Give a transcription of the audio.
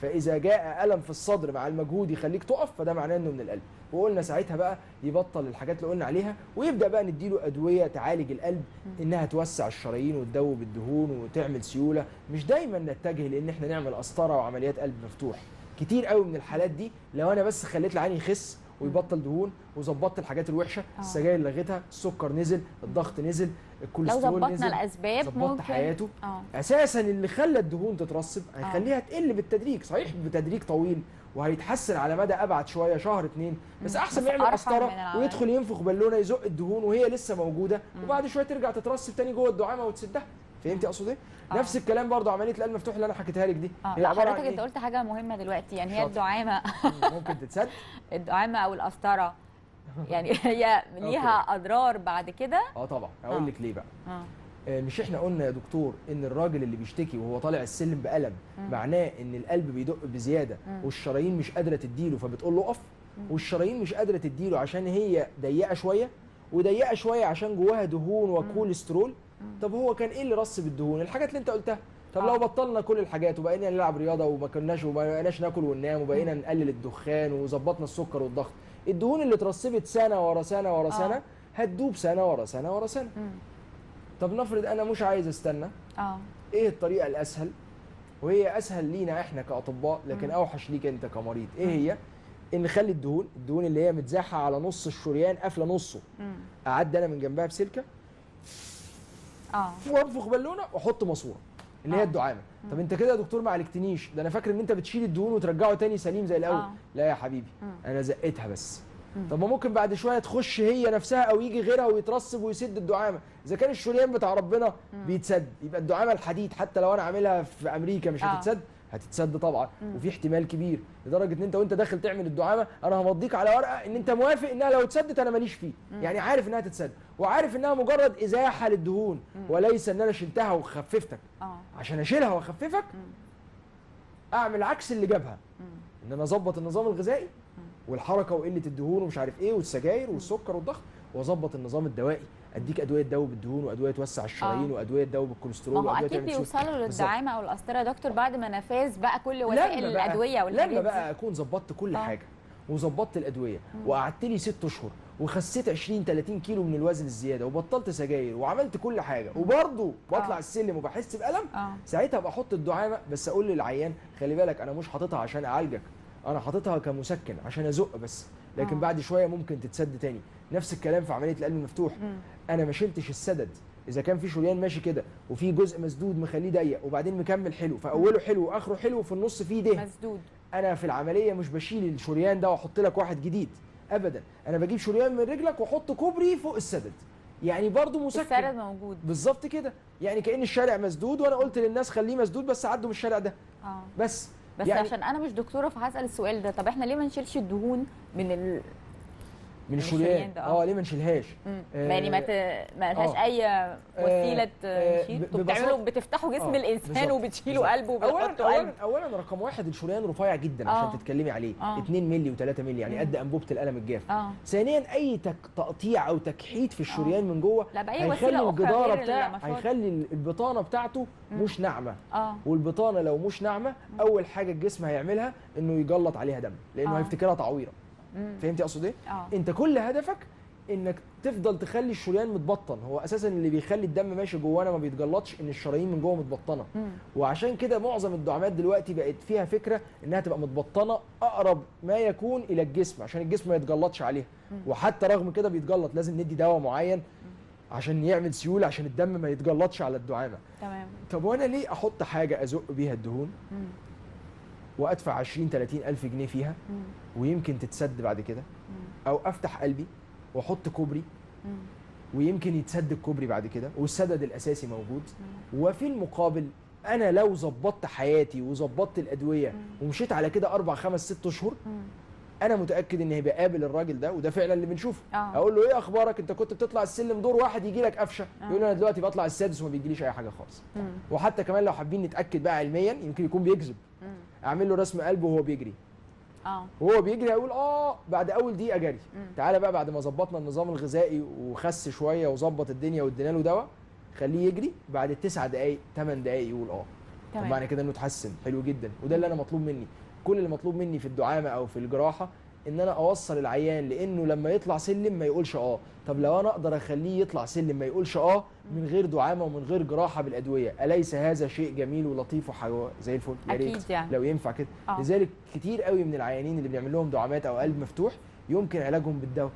فاذا جاء الم في الصدر مع المجهود يخليك تقف، فده معناه انه من القلب. وقلنا ساعتها بقى يبطل الحاجات اللي قلنا عليها، ويبدا بقى نديله ادوية تعالج القلب، انها توسع الشرايين وتدوب الدهون وتعمل سيولة. مش دايما نتجه لان احنا نعمل قسطره وعمليات قلب مفتوح. كتير قوي من الحالات دي لو انا بس خليت العين يخس ويبطل دهون وظبطت الحاجات الوحشة، السجاير لغيتها، السكر نزل، الضغط نزل، الكوليسترول نزل، لو ظبطنا الاسباب ظبطت حياته. اساسا اللي خلى الدهون تترسب هيخليها تقل بالتدريج، صحيح بتدريج طويل وهيتحسن على مدى ابعد شوية شهر اتنين، بس احسن ما يعمل قسطره ويدخل ينفخ بالونه يزق الدهون وهي لسه موجودة، وبعد شوية ترجع تترسب تاني جوه الدعامه وتسدها. فهمتي اقصد ايه؟ نفس الكلام برضو عملية القلب المفتوح اللي انا حكيتها لك دي. هي عبارة عن انت قلت حاجة مهمة دلوقتي، يعني هي الدعامه ممكن تتسد، الدعامه او القسطرة يعني هي ليها اضرار بعد كده. طبعا اقول لك ليه بقى. مش احنا قلنا يا دكتور ان الراجل اللي بيشتكي وهو طالع السلم بألم معناه ان القلب بيدق بزيادة والشرايين مش قادرة تديله، فبتقول له اقف، والشرايين مش قادرة تديله عشان هي ضيقه شوية، وضيقه شوية عشان جواها دهون وكوليسترول. طب هو كان ايه اللي رص بالدهون؟ الحاجات اللي انت قلتها. طب لو بطلنا كل الحاجات وبقينا نلعب رياضة وما كناش وما بقيناش ناكل وننام وبقينا نقلل الدخان وظبطنا السكر والضغط، الدهون اللي اترسبت سنة ورا سنة ورا سنة هتدوب سنة ورا سنة ورا سنة. طب نفرض انا مش عايز استنى، ايه الطريقة الاسهل؟ وهي اسهل لينا احنا كاطباء لكن اوحش ليك انت كمريض. ايه هي؟ ان نخلي الدهون اللي هي متزاحه على نص الشريان قافله نصه، اعدي انا من جنبها بسلكه وانفخ بالونه واحط ماسوره اللي هي الدعامه. طب انت كده يا دكتور ما عالجتنيش، ده انا فاكر ان انت بتشيل الدهون وترجعه تاني سليم زي الاول. لا يا حبيبي، انا زقتها بس. طب ما ممكن بعد شوية تخش هي نفسها او يجي غيرها ويترسب ويسد الدعامه. اذا كان الشريان بتاع ربنا بيتسد، يبقى الدعامه الحديد حتى لو انا عاملها في امريكا مش هتتسد؟ هتتسد طبعا. وفي احتمال كبير لدرجة ان انت وانت داخل تعمل الدعامه انا همضيك على ورقة ان انت موافق انها لو اتسدت انا ماليش فيه، يعني عارف انها تتسد وعارف انها مجرد ازاحه للدهون وليس ان انا شلتها وخففتك. عشان اشيلها واخففك اعمل عكس اللي جابها، ان انا اظبط النظام الغذائي والحركة وقلة الدهون ومش عارف ايه والسجاير والسكر والضغط، واظبط النظام الدوائي، اديك ادوية تدوب الدهون وادوية توسع الشرايين وادوية تدوب الكوليسترول وادوية اكيد بيوصلوا للدعامه او القسطرة يا دكتور بعد ما نفاذ بقى كل وسائل الادوية والحاجات دي. لما بقى اكون ظبطت كل حاجة وظبطت الادوية وقعدت لي 6 اشهر وخسيت 20 30 كيلو من الوزن الزيادة وبطلت سجاير وعملت كل حاجة وبرضه بطلع السلم وبحس بالم، ساعتها بحط الدعامه. بس اقول للعيان خلي بالك انا مش حاططها عشان اعالجك، انا حاططها كمسكن عشان ازق بس، لكن بعد شوية ممكن تتسد تاني. نفس الكلام في عملية القلب المفتوح، انا ما شلتش السدد. اذا كان في شريان ماشي كده وفي جزء مسدود مخليه ضيق وبعدين مكمل حلو، فاوله حلو واخره حلو وفي النص فيه ده مسدود، انا في العملية مش بشيل الشريان ده واحط لك واحد جديد ابدا، انا بجيب شريان من رجلك واحط كوبري فوق السدد، يعني برضه مسكن، السدد موجود بالظبط كده، يعني كأن الشارع مسدود وانا قلت للناس خليه مسدود بس عدوا من الشارع ده. بس يعني عشان انا مش دكتورة فهسال السؤال ده، طب احنا ليه ما نشيلش الدهون من من الشريان ده؟ ليه ما نشيلهاش؟ يعني ما لهاش اي وسيلة نشيل. انتوا بتعملوا بتفتحوا جسم الانسان وبتشيلوا قلبه وبتحطوا قلب. اولا رقم واحد، الشريان رفيع جدا عشان تتكلمي عليه، 2 مللي و3 مللي، يعني قد انبوبة القلم الجاف. ثانيا اي تقطيع او تكحيت في الشريان من جوه هيخلي الجداره بتاع هيخلي البطانة بتاعته مش ناعمة. والبطانه لو مش ناعمة اول حاجة الجسم هيعملها انه يجلط عليها دم، لانه هيفتكرها تعويره. فهمتي اقصد ايه؟ انت كل هدفك انك تفضل تخلي الشريان متبطن. هو اساسا اللي بيخلي الدم ماشي جوانا ما بيتجلطش ان الشرايين من جوه متبطنه. وعشان كده معظم الدعامات دلوقتي بقت فيها فكرة انها تبقى متبطنه اقرب ما يكون الى الجسم عشان الجسم ما يتجلطش عليها. وحتى رغم كده بيتجلط، لازم ندي دواء معين عشان يعمل سيولة عشان الدم ما يتجلطش على الدعامه. تمام. طب وانا ليه احط حاجة ازق بيها الدهون وادفع 20 30 الف جنيه فيها ويمكن تتسد بعد كده، او افتح قلبي واحط كوبري ويمكن يتسد الكوبري بعد كده والسدد الاساسي موجود. وفي المقابل انا لو ظبطت حياتي وظبطت الادوية ومشيت على كده 4 5 6 اشهر، انا متاكد ان هيبقى قابل الراجل ده، وده فعلا اللي بنشوفه. اقول له ايه اخبارك، انت كنت بتطلع السلم دور واحد يجي لك قفشه، يقول انا دلوقتي بطلع السادس وما بيجيليش اي حاجة خالص. وحتى كمان لو حابين نتاكد بقى علميا، يمكن يكون بيكذب، اعمل له رسم قلب وهو بيجري. وهو بيجري هيقول بعد اول دقيقة جري. تعالى بقى بعد ما ظبطنا النظام الغذائي وخس شوية وظبط الدنيا وادينا له دواء، خليه يجري بعد 9 دقائق 8 دقائق يقول طب معنى كده انه اتحسن، حلو جدا. وده اللي انا مطلوب مني. كل اللي مطلوب مني في الدعامه او في الجراحة ان انا اوصل العيان لانه لما يطلع سلم ما يقولش اه. طب لو انا اقدر اخليه يطلع سلم ما يقولش اه من غير دعامة ومن غير جراحه بالادوية، اليس هذا شيء جميل ولطيف وحلو زي الفل؟ يا ريت يعني لو ينفع كده. لذلك كتير قوي من العيانين اللي بنعمل لهم دعامات او قلب مفتوح يمكن علاجهم بالدواء.